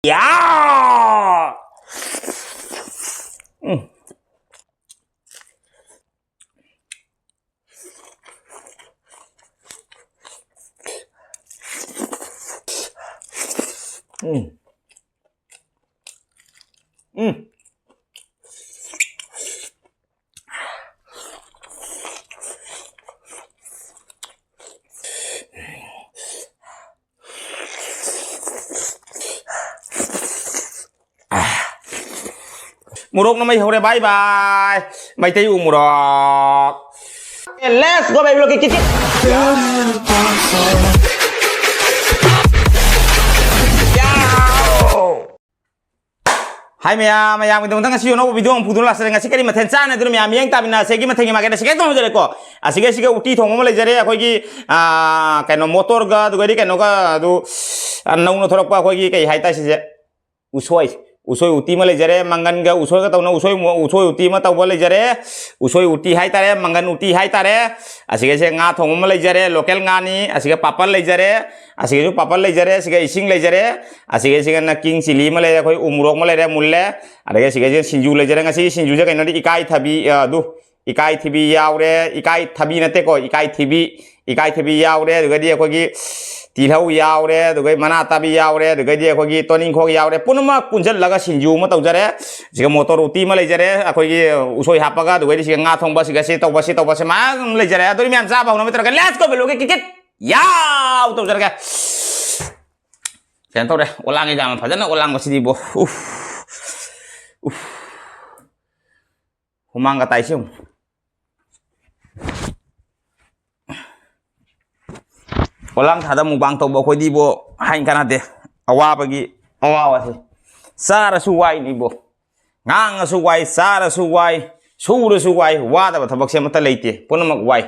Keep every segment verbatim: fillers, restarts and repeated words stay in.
ꯌꯥ! ꯎꯝ꯫ ꯎꯝ꯫ ꯎꯝ꯫ ꯃꯣꯔꯣꯛꯅ ꯃꯩ ꯍꯧꯔꯦ, bye bye꯫ ꯃꯩꯇꯩ ꯎ ꯃꯣꯔꯣꯛ꯫ Let's go, baby, look at it. ꯍꯥꯏ ꯃꯌꯥꯝ, ꯃꯌꯥꯝꯒꯤꯗꯃꯛꯇ ꯉꯁꯤ ꯑꯅꯧꯕ video ꯑꯃ ꯄꯨꯗꯨꯅ ꯂꯥꯛꯆꯔꯦ꯫ ꯉꯁꯤ ꯀꯔꯤ ꯃꯊꯦꯜ ꯆꯥꯅꯗꯣꯏꯅꯣ? ꯃꯌꯥꯝ ꯃꯤꯠꯌꯦꯡ ꯇꯥꯃꯤꯟꯅꯁꯦꯒꯤ ꯃꯊꯦꯜꯒꯤ ꯃꯥꯏꯀꯩꯗ ꯁꯤꯀꯦ ꯇꯧꯖꯔꯦꯀꯣ꯫ ꯑꯁꯤꯒ, ꯁꯤꯒ ꯎꯇꯤ ꯊꯣꯡꯕ ꯑꯃ ꯂꯩꯖꯔꯦ, ꯑꯩꯈꯣꯏꯒꯤ, ꯑꯥ, ꯀꯩꯅꯣ, ꯃꯣꯇꯣꯔꯒ, ꯑꯗꯨꯒꯗꯤ ꯀꯩꯅꯣꯒ, ꯑꯗꯨ, ꯑꯥ, ꯅꯧꯅ ꯊꯣꯛꯂꯛꯄ ꯑꯩꯈꯣꯏꯒꯤ ꯀꯩ ꯍꯥꯏꯇꯥꯔꯦ ꯁꯤꯁꯦ? ꯎꯁꯣꯏ꯫ ꯎꯁꯣꯏ ꯎꯇꯤ ꯑꯃ ꯂꯩꯖꯔꯦ, ꯃꯪꯒꯟꯒ ꯎꯁꯣꯏꯒ ꯇꯧꯅ ꯎꯁꯣꯏ, ꯎꯁꯣꯏ ꯎꯇꯤ ꯑꯃ ꯇꯧꯕ ꯂꯩꯖꯔꯦ꯫ ꯎꯁꯣꯏ ꯎꯇꯤ ꯍꯥꯏꯇꯥꯔꯦ, ꯃꯪꯒꯟ ꯎꯇꯤ ꯍꯥꯏꯇꯥꯔꯦ꯫ ꯑꯁꯤꯒꯁꯦ ꯉꯥ ꯊꯣꯡꯕ ꯑꯃ ꯂꯩꯖꯔꯦ, local ꯉꯥꯅꯤ꯫ ꯑꯁꯤꯒ ꯄꯥꯄꯔ ꯂꯩꯖꯔꯦ, ꯑꯁꯤꯒꯁꯨ ꯄꯥꯄꯔ ꯂꯩꯖꯔꯦ꯫ ꯑꯁꯤꯒ ꯏꯁꯤꯡ ꯂꯩꯖꯔꯦ꯫ ꯑꯁꯤꯒꯁꯤꯒꯅ king chilli ꯑꯃ ꯂꯩꯔꯦ, ꯑꯩꯈꯣꯏ ꯎ ꯃꯣꯔꯣꯛ ꯑꯃ ꯂꯩꯔꯦ, ꯃꯨꯜꯂꯦ꯫ ꯑꯗꯒꯤ ꯑꯁꯤꯒꯁꯦ ꯁꯤꯡꯖꯨ ꯂꯩꯖꯔꯦ꯫ ꯉꯁꯤꯒꯤ ꯁꯤꯡꯖꯨꯁꯦ ꯀꯩꯅꯣꯗꯤ ꯏꯀꯥꯏ ꯊꯕꯤ, ꯑ, ꯑꯗꯨ, ꯏꯀꯥꯏ ꯊꯤꯕꯤ ꯌꯥꯎꯔꯦ, ꯏꯀꯥꯏ ꯊꯕꯤ ꯅꯠꯇꯦꯀꯣ, ꯏꯀꯥꯏ ꯊꯤꯕꯤ, ꯏꯀꯥꯏ ꯊꯤꯕꯤ ꯌꯥꯎꯔꯦ, ꯑꯗꯨꯒꯗꯤ ꯑꯩꯈꯣꯏꯒꯤ ꯇꯤꯜꯍꯧ ꯌꯥꯎꯔꯦ, ꯑꯗꯨꯒ ꯃꯅꯥ ꯇꯥꯕꯤ ꯌꯥꯎꯔꯦ, ꯑꯗꯨꯒꯗꯤ ꯑꯩꯈꯣꯏꯒꯤ ꯇꯣꯅꯤꯡꯈꯣꯛ ꯌꯥꯎꯔꯦ, ꯄꯨꯝꯅꯃꯛ ꯄꯨꯟꯁꯤꯜꯂꯒ ꯁꯤꯡꯖꯨ ꯑꯃ ꯇꯧꯖꯔꯦ꯫ ꯁꯤꯒ ꯃꯣꯇꯣꯔ ꯎꯇꯤ ꯑꯃ ꯂꯩꯖꯔꯦ, ꯑꯩꯈꯣꯏꯒꯤ ꯎꯁꯣꯏ ꯍꯥꯞꯄꯒ, ꯑꯗꯨꯒꯗꯤ ꯁꯤꯒ ꯉꯥ ꯊꯣꯡꯕ, ꯁꯤꯒ ꯁꯤ ꯇꯧꯕ, ꯁꯤ ꯇꯧꯕ, ꯁꯤ ꯃꯌꯥꯝ ꯑꯃ ꯂꯩꯖꯔꯦ꯫ ꯑꯗꯨꯗꯤ ꯃꯌꯥꯝ ꯆꯥꯕ ꯍꯧꯅꯕ ꯇꯧꯔꯒ let's go, ꯕꯦꯂꯨꯒꯤ ꯀꯤꯠ ꯀꯤꯠ ꯌꯥꯎ ꯇꯧꯖꯔꯒꯦ꯫ ꯀꯩꯅꯣ ꯇꯧꯔꯦ, ꯑꯣꯂꯥꯡꯒꯤ ꯌꯥꯝꯅ ꯐꯖꯅ ꯑꯣꯂꯥꯡꯕꯁꯤꯗꯤꯕꯣ꯫ ꯎꯐ꯫ ꯎꯐ꯫ ꯍꯨꯃꯥꯡꯒ ꯇꯥꯏꯁꯤ ꯌꯦꯡꯉꯨ꯫ ꯄꯣꯂꯥꯡ ꯊꯥꯗ mukbang ꯇꯧꯕ ꯑꯩꯈꯣꯏꯗꯤꯕꯣ ꯍꯥꯏꯅ ꯀꯥꯟꯅꯗꯦ꯫ ꯑꯋꯥꯕꯒꯤ ꯑꯋꯥꯕꯁꯦ꯫ ꯆꯥꯔꯁꯨ ꯋꯥꯏꯅꯤꯕꯣ꯫ ꯉꯥꯡꯉꯁꯨ ꯋꯥꯏ, ꯆꯥꯔꯁꯨ ꯋꯥꯏ, ꯁꯨꯔꯁꯨ ꯋꯥꯏ, ꯋꯥꯗꯕ ꯊꯕꯛꯁꯦ ꯑꯃꯠꯇ ꯂꯩꯇꯦ꯫ ꯄꯨꯝꯅꯃꯛ ꯋꯥꯏ꯫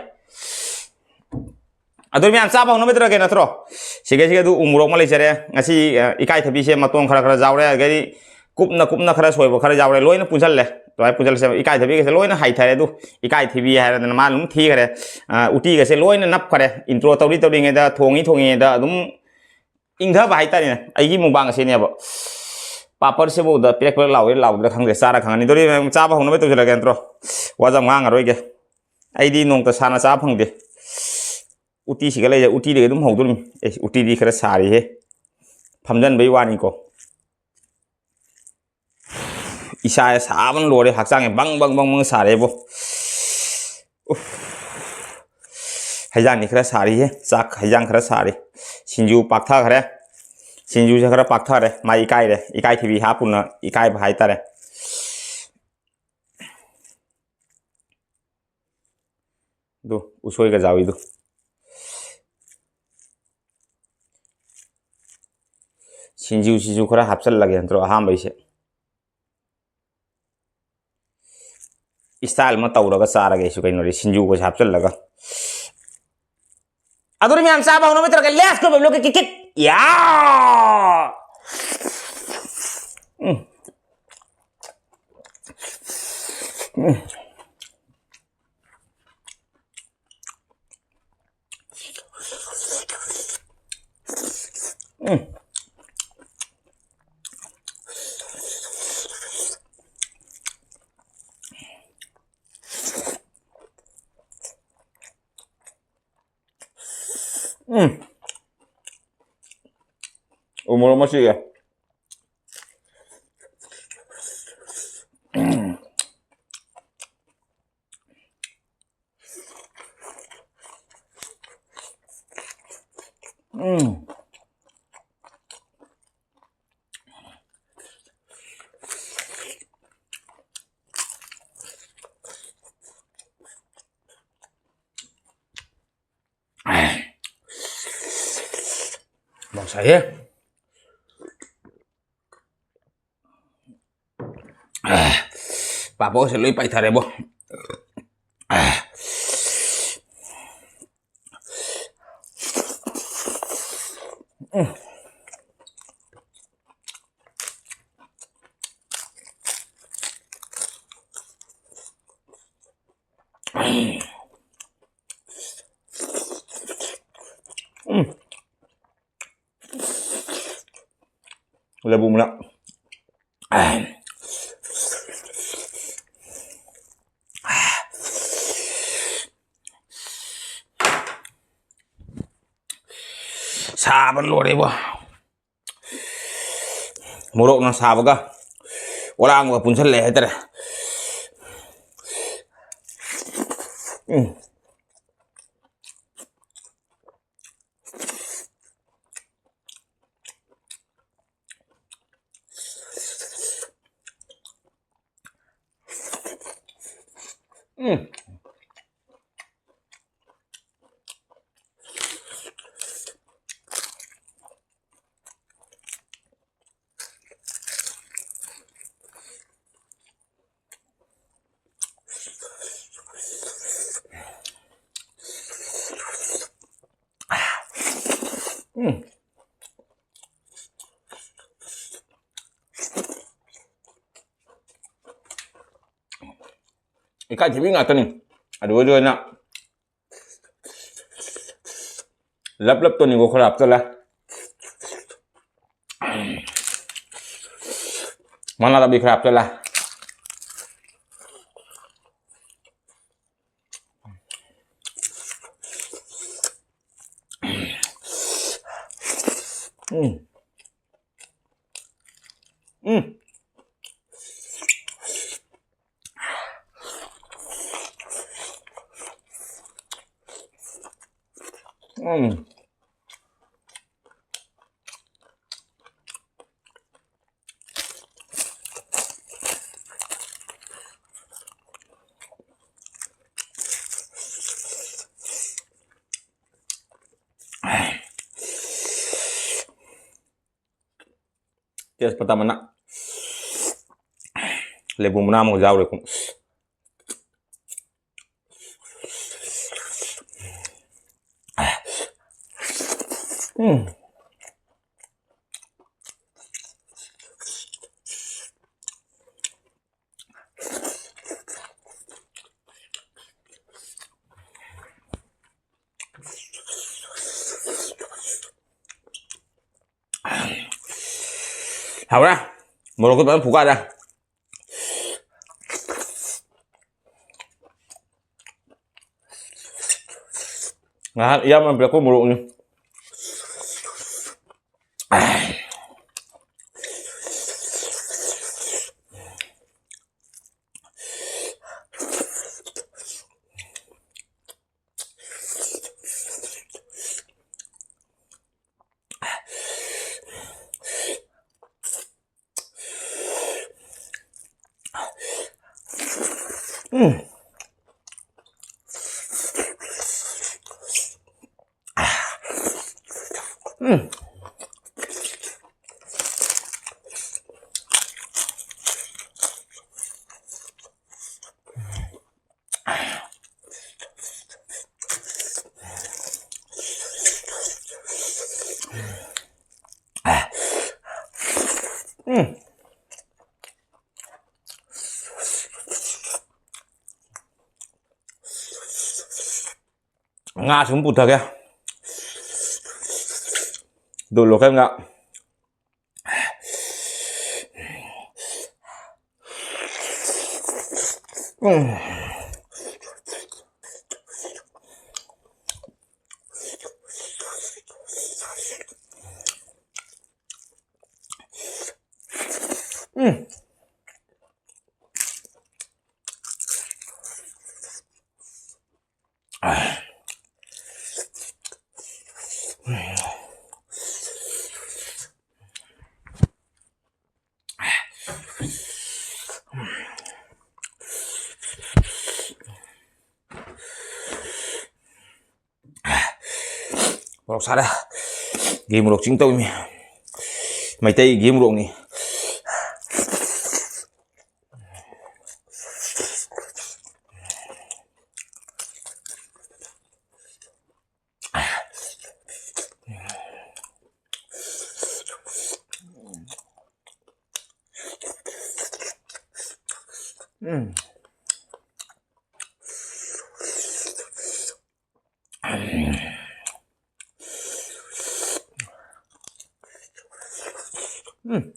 ꯑꯗꯨ ꯃꯌꯥꯝ ꯆꯥꯕ ꯍꯧꯅꯕꯗ꯭ꯔꯒꯦ ꯅꯠꯇ꯭ꯔꯣ? ꯁꯤꯒꯩꯁꯤꯒ ꯑꯗꯨ ꯎ ꯃꯣꯔꯣꯛ ꯑꯃ ꯂꯩꯖꯔꯦ꯫ ꯉꯁꯤ, ꯑ, ꯏꯀꯥꯏꯊꯕꯤꯁꯦ ꯃꯇꯣꯟ ꯈꯔ ꯈꯔ ꯌꯥꯎꯔꯦ, ꯑꯗꯒꯤ ꯀꯨꯞꯅ ꯀꯨꯞꯅ ꯈꯔ ꯁꯣꯏꯕ ꯈꯔ ꯌꯥꯎꯔꯦ, ꯂꯣꯏꯅ ꯄꯨꯟꯁꯜꯂꯦ꯫ ꯑꯗꯨꯃꯥꯏꯅ ꯄꯨꯟꯁꯜꯂꯁꯦ꯫ ꯏꯀꯥꯏꯊꯕꯤꯒꯁꯦ ꯂꯣꯏꯅ ꯍꯥꯏꯊꯔꯦ꯫ ꯑꯗꯨ ꯏꯀꯥꯏꯊꯤꯕꯤ ꯍꯥꯏꯔꯗꯅ ꯃꯥꯅ ꯑꯗꯨꯝ ꯊꯤꯈꯔꯦ꯫ ꯑ, ꯎꯇꯤꯒꯁꯦ ꯂꯣꯏꯅ ꯅꯞꯈꯔꯦ꯫ Intro ꯇꯧꯔꯤ ꯇꯧꯔꯤꯉꯩꯗ, ꯊꯣꯡꯉꯤ ꯊꯣꯡꯉꯤꯉꯩꯗ ꯑꯗꯨꯝ ꯏꯪꯊꯕ ꯍꯥꯏꯇꯥꯔꯦꯅꯦ꯫ ꯑꯩꯒꯤ ꯃꯨꯛꯕꯥꯡ ꯑꯁꯤꯅꯦꯕ꯫ ꯄꯥꯄꯔꯁꯤꯐꯥꯎꯗ ꯄꯤꯔꯛ ꯄꯤꯔꯛ ꯂꯥꯎꯔꯤꯔꯥ ꯂꯥꯎꯗ꯭ꯔꯥ ꯈꯪꯗꯦ, ꯆꯥꯔ ꯈꯪꯉꯅꯤ꯫ ꯑꯗꯨꯗꯤ ꯃꯌꯥꯝ ꯆꯥꯕ ꯍꯧꯅꯕ ꯇꯧꯁꯤꯜꯂꯒꯦ ꯅꯠꯇ꯭ꯔꯣ? ꯋꯥꯁꯦ ꯌꯥꯝ ꯉꯥꯡꯉꯔꯣꯏꯒꯦ꯫ ꯑꯩꯗꯤ ꯅꯣꯡꯇ ꯁꯥꯟꯅ ꯆꯥꯕ ꯐꯪꯗꯦ꯫ ꯎꯇꯤꯁꯤꯒ ꯂꯩꯖ-, ꯎꯇꯤꯗꯒꯤ ꯑꯗꯨꯝ ꯍꯧꯗꯣꯔꯤꯃꯤ꯫ ꯑꯦ, ꯎꯇꯤꯗꯤ ꯈꯔ ꯁꯥꯔꯤꯍꯦ꯫ ꯐꯝꯖꯟꯕꯩ ꯋꯥꯅꯤꯀꯣ꯫ ꯏꯁꯥꯁꯦ ꯁꯥꯕꯅ ꯂꯣꯏꯔꯦ, ꯍꯛꯆꯥꯡꯁꯦ ꯕꯪ ꯕꯪ ꯕꯪ ꯕꯪ ꯁꯥꯔꯦꯕꯣ꯫ ꯎꯐ꯫ ꯍꯩꯖꯥꯡꯗꯤ ꯈꯔ ꯁꯥꯔꯤꯍꯦ, ꯆꯥꯛ ꯍꯩꯖꯥꯡ ꯈꯔ ꯁꯥꯔꯤ꯫ ꯁꯤꯡꯖꯨ ꯄꯥꯛꯊꯈ꯭ꯔꯦ꯫ ꯁꯤꯡꯖꯨꯁꯦ ꯈꯔ ꯄꯥꯛꯊꯔꯦ, ꯃꯥ ꯏꯀꯥꯏꯔꯦ, ꯏꯀꯥꯏ ꯊꯤꯕꯤ ꯍꯥꯞꯄꯨꯅ ꯏꯀꯥꯏꯕ ꯍꯥꯏꯇꯥꯔꯦ꯫ ꯑꯗꯨ ꯎꯁꯣꯏꯒ ꯌꯥꯎꯏꯗꯨ꯫ ꯁꯤꯡꯖꯨꯁꯤꯁꯨ ꯈꯔ ꯍꯥꯞꯆꯜꯂꯒꯦ ꯅꯠꯇ꯭ꯔꯣ ꯑꯍꯥꯟꯕꯩꯁꯦ꯫ ꯏꯁꯇꯥꯏꯜ ꯑꯃ ꯇꯧꯔꯒ ꯆꯥꯔꯒꯦ ꯑꯩꯁꯨ, ꯀꯩꯅꯣꯗꯤ ꯁꯤꯡꯖꯨꯒꯁꯦ ꯍꯥꯞꯆꯜꯂꯒ꯫ ꯑꯗꯨꯅ ꯃꯌꯥꯝ ꯆꯥꯕ ꯍꯧꯅꯕ ꯇꯧꯔꯒꯦ꯫ Let's go, baby, look at it. Yeah! ꯎꯝ꯫ ꯎꯝ꯫ ꯎꯝ꯫ ꯎꯝ꯫ ꯎ ꯃꯣꯔꯣꯛ ꯑꯃ ꯆꯤꯛꯑꯦ꯫ ꯎꯝ꯫ ꯃꯣꯔꯣꯛ ꯁꯥꯏꯍꯦ꯫ ꯄꯥꯐꯣꯔꯁꯦ ꯂꯣꯏ ꯄꯥꯏꯊꯔꯦꯕꯣ꯫ ꯎꯝ꯫ ꯂꯩꯕꯨꯡꯅ꯫ ꯁꯥꯕ ꯂꯣꯏꯔꯦꯕꯣ꯫ ꯃꯣꯔꯣꯛꯅ ꯁꯥꯕꯒ ꯑꯣꯂꯥꯡꯕꯒ ꯄꯨꯟꯁꯜꯂꯦ ꯍꯥꯏꯇꯥꯔꯦ꯫ ꯎꯝ꯫ ꯎꯝ꯫ ꯎꯝ꯫ ꯏꯀꯥꯏꯊꯤꯕꯤ ꯉꯥꯛꯇꯅꯤ꯫ ꯑꯗꯨ ꯑꯣꯏꯅ ꯂꯞ ꯂꯞ ꯇꯧꯅꯤꯡꯕ ꯈꯔ ꯍꯥꯞꯆꯜꯂꯦ꯫ ꯃꯅꯥ ꯂꯝꯕꯤ ꯈꯔ ꯍꯥꯞꯆꯜꯂꯦ꯫ ꯎꯝ꯫ ꯎꯝ꯫ ꯎꯝ꯫ ꯇꯦꯖꯄꯇꯥ ꯃꯅꯥ, ꯂꯦꯕꯨ ꯃꯅꯥ ꯑꯃꯒ ꯌꯥꯎꯔꯦ꯫ ꯎꯝ꯫ ꯍꯥꯎꯔꯦ꯫ ꯃꯣꯔꯣꯛꯇꯣ ꯐꯖꯅ ꯐꯨꯒꯥꯏꯔꯦ꯫ ꯉꯍꯥꯟ ꯏꯌꯥꯝꯕꯅ ꯄꯤꯔꯛꯄ ꯃꯣꯔꯣꯛꯅꯤ꯫ ꯉꯥ ꯁꯨꯝ ꯄꯨꯊꯒꯦ꯫ ꯑꯗꯨ ꯂꯣꯀꯦꯜ ꯉꯥ꯫ ꯎꯝ꯫ ꯎꯝ꯫ ꯃꯣꯔꯣꯛ ꯁꯥꯔꯦ꯫ ꯘꯤ ꯃꯣꯔꯣꯛ ꯆꯤꯡ ꯇꯧꯏꯃꯤ꯫ ꯃꯩꯇꯩ ꯘꯤ ꯃꯣꯔꯣꯛꯅꯤ꯫ ꯎꯝ꯫ ꯎꯝ꯫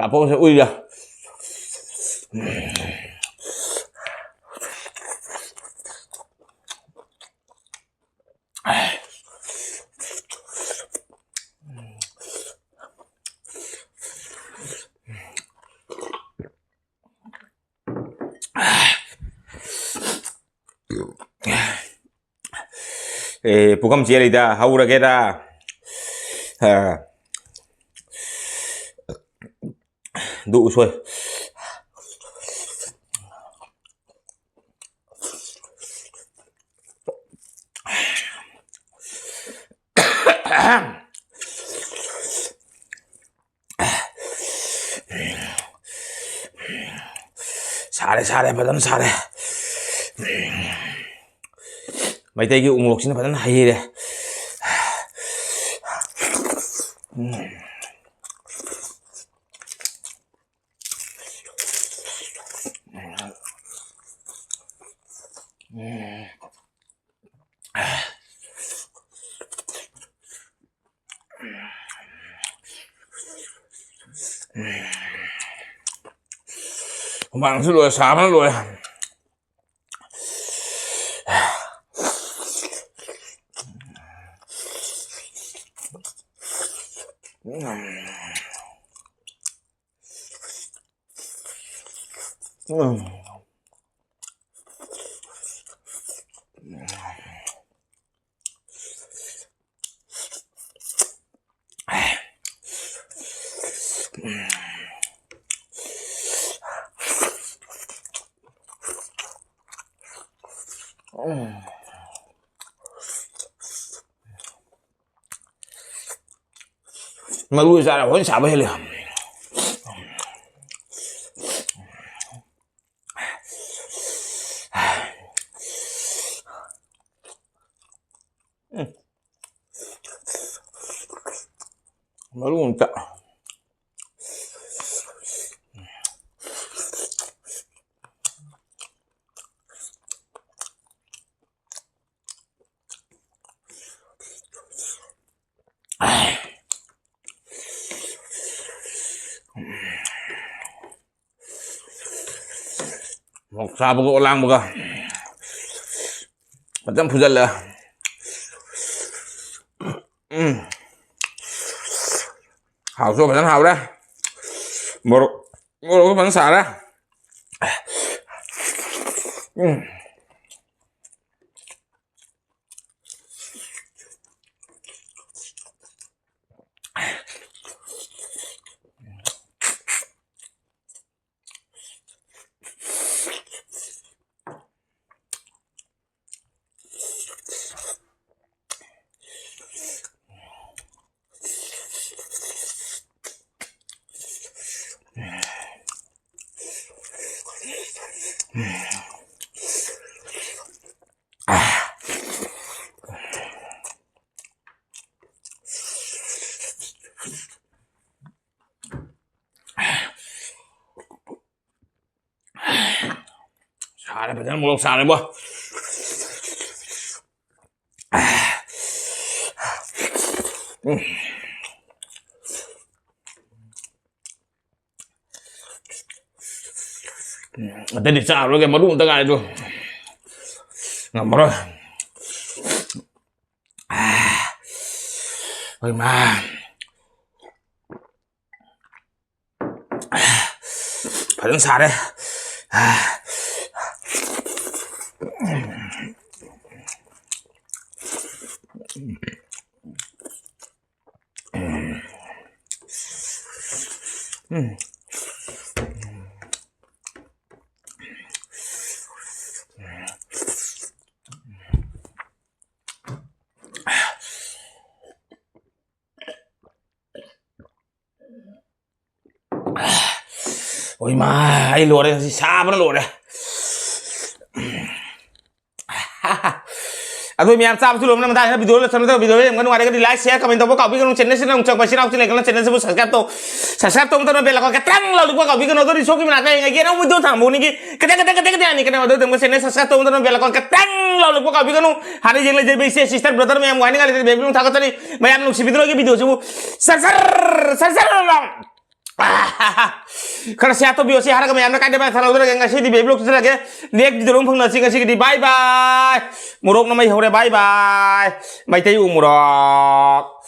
ꯑꯄꯧꯁꯦ ꯎꯏꯔ꯫ ꯑꯦ, ꯄꯨꯈꯝ ꯆꯦꯜꯂꯤꯗ, ꯍꯧꯔꯒꯦꯗ꯫ ꯑ꯫ ꯑꯗꯨ ꯎꯁꯣꯏ꯫ ꯁꯥꯔꯦ, ꯁꯥꯔꯦ, ꯐꯖꯅ ꯁꯥꯔꯦ꯫ ꯃꯩꯇꯩꯒꯤ ꯎꯃꯣꯔꯣꯛꯁꯤꯅ ꯐꯖꯅ ꯍꯩꯔꯦ꯫ ꯍꯨꯃꯥꯡꯁꯨ ꯂꯣꯏꯔꯦ, ꯁꯥꯕꯅ ꯂꯣꯏꯔꯦ꯫ ꯃꯔꯨ ꯆꯥꯔ ꯍꯣꯔꯦꯟ ꯁꯥꯕ ꯍꯦꯜꯂꯦ꯫ ꯎꯝ꯫ ꯃꯔꯨ ꯑꯝꯇ꯫ ꯃꯣꯔꯣꯛ ꯆꯥꯕꯒ ꯑꯣꯂꯥꯡꯕꯒ ꯐꯖꯅ ꯐꯨꯖꯜꯂꯦ꯫ ꯎꯝ꯫ ꯍꯥꯎꯁꯨ ꯐꯖꯅ ꯍꯥꯎꯔꯦ꯫ ꯃꯣꯔꯣꯛ, ꯃꯣꯔꯣꯛꯁꯨ ꯐꯖꯅ ꯁꯥꯔꯦ꯫ ꯎꯝ꯫ ꯁꯥꯔꯦ, ꯐꯖꯅ ꯃꯣꯔꯣꯛ ꯁꯥꯔꯦꯕꯣ꯫ ꯎꯝ꯫ ꯎꯝ, ꯑꯇꯩꯗꯤ ꯆꯥꯔꯔꯣꯏꯒꯦ, ꯃꯔꯨ ꯑꯝꯇ ꯉꯥꯏꯔꯦ ꯑꯗꯨ꯫ ꯉꯝꯃꯔꯣꯏ꯫ ꯍꯣꯏ ꯃꯥ꯫ ꯐꯖꯅ ꯁꯥꯔꯦ꯫ ꯍꯣꯏ ꯃꯥ, ꯑꯩ ꯂꯣꯏꯔꯦ ꯉꯁꯤ, ꯁꯥꯕꯅ ꯂꯣꯏꯔꯦ꯫ ꯑꯗꯣ ꯃꯌꯥꯝ ꯆꯥꯕꯁꯨ ꯂꯣꯏꯕꯅ ꯃꯇꯥꯡꯁꯤꯗ video ꯂꯣꯏꯁꯟꯕꯗ video ꯌꯦꯡꯕ ꯅꯨꯡꯉꯥꯏꯔꯒꯗꯤ like, share, comment ꯇꯧꯕ ꯀꯥꯎꯕꯤꯒꯅꯨ꯫ Channel ꯁꯤꯗ ꯑꯃꯨꯛ ꯆꯪꯕ ꯏꯆꯤꯟ ꯏꯅꯥꯎꯁꯤꯡ ꯂꯩꯒꯅ channel ꯁꯤꯕꯨ subscribe ꯇꯧ꯫ Subscribe ꯇꯧꯕ ꯃꯇꯝꯗ bell icon ꯈꯤꯇꯪ ꯂꯥꯎꯔꯛꯄ ꯀꯥꯎꯕꯤꯒꯅꯨ꯫ ꯑꯗꯣ ꯔꯤꯁꯣꯛꯀꯤ ꯃꯅꯥꯛꯇ ꯌꯦꯡꯉꯒꯦ ꯑꯅꯧꯕ video ꯊꯥꯡꯕꯨꯅꯤꯒꯤ ꯈꯤꯇꯪ, ꯈꯤꯇꯪ, ꯈꯤꯇꯪ, ꯈꯤꯇꯪ ꯌꯥꯅꯤ꯫ ꯀꯩꯅꯣ, ꯑꯗꯨ ꯃꯇꯝꯗ channel subscribe ꯇꯧꯕ ꯃꯇꯝꯗ bell icon ꯈꯤꯇꯪ ꯂꯥꯎꯔꯛꯄ ꯀꯥꯎꯕꯤꯒꯅꯨ꯫ ꯍꯥꯟꯅ ꯌꯦꯡꯂꯖꯕ ꯏꯆꯦ, sister, brother ꯃꯌꯥꯝ ꯋꯥꯍꯅꯤꯡꯉꯥꯏ ꯂꯩꯇꯦ꯫ Baby ꯅꯨꯡ ꯊꯥꯒꯠꯆꯔꯤ꯫ ꯃꯌꯥꯝ ꯅꯨꯡꯁꯤꯕꯤꯗꯨꯅ ꯑꯩꯒꯤ video ꯁꯤꯕꯨ ꯁꯔ ꯁꯔ, ꯁꯔ ꯁꯔ ꯂꯥꯎ꯫ ꯈꯔ ꯁꯤꯌꯥꯔ ꯇꯧꯕꯤꯌꯣ꯫ ꯁꯤ ꯍꯥꯏꯔꯒ ꯃꯌꯥꯝꯅ ꯀꯥꯏꯗ ꯕꯥꯏ ꯊꯥꯅꯧꯗ꯭ꯔꯒꯦ? ꯉꯁꯤꯗꯤ ꯕꯦꯕ꯭ꯂꯣꯛ ꯆꯠꯆꯔꯒꯦ꯫ ꯅꯦꯛꯁ ꯚꯤꯗꯤꯑꯣ ꯑꯃꯨꯛ ꯐꯪꯅꯁꯤ꯫ ꯉꯁꯤꯒꯤꯗꯤ ꯕꯥꯏ ꯕꯥꯏ꯫ ꯃꯣꯔꯣꯛꯅ ꯃꯩ ꯍꯧꯔꯦ꯫ ꯕꯥꯏ ꯕꯥꯏ꯫ ꯃꯩꯇꯩ ꯎ ꯃꯣꯔꯣꯛ꯫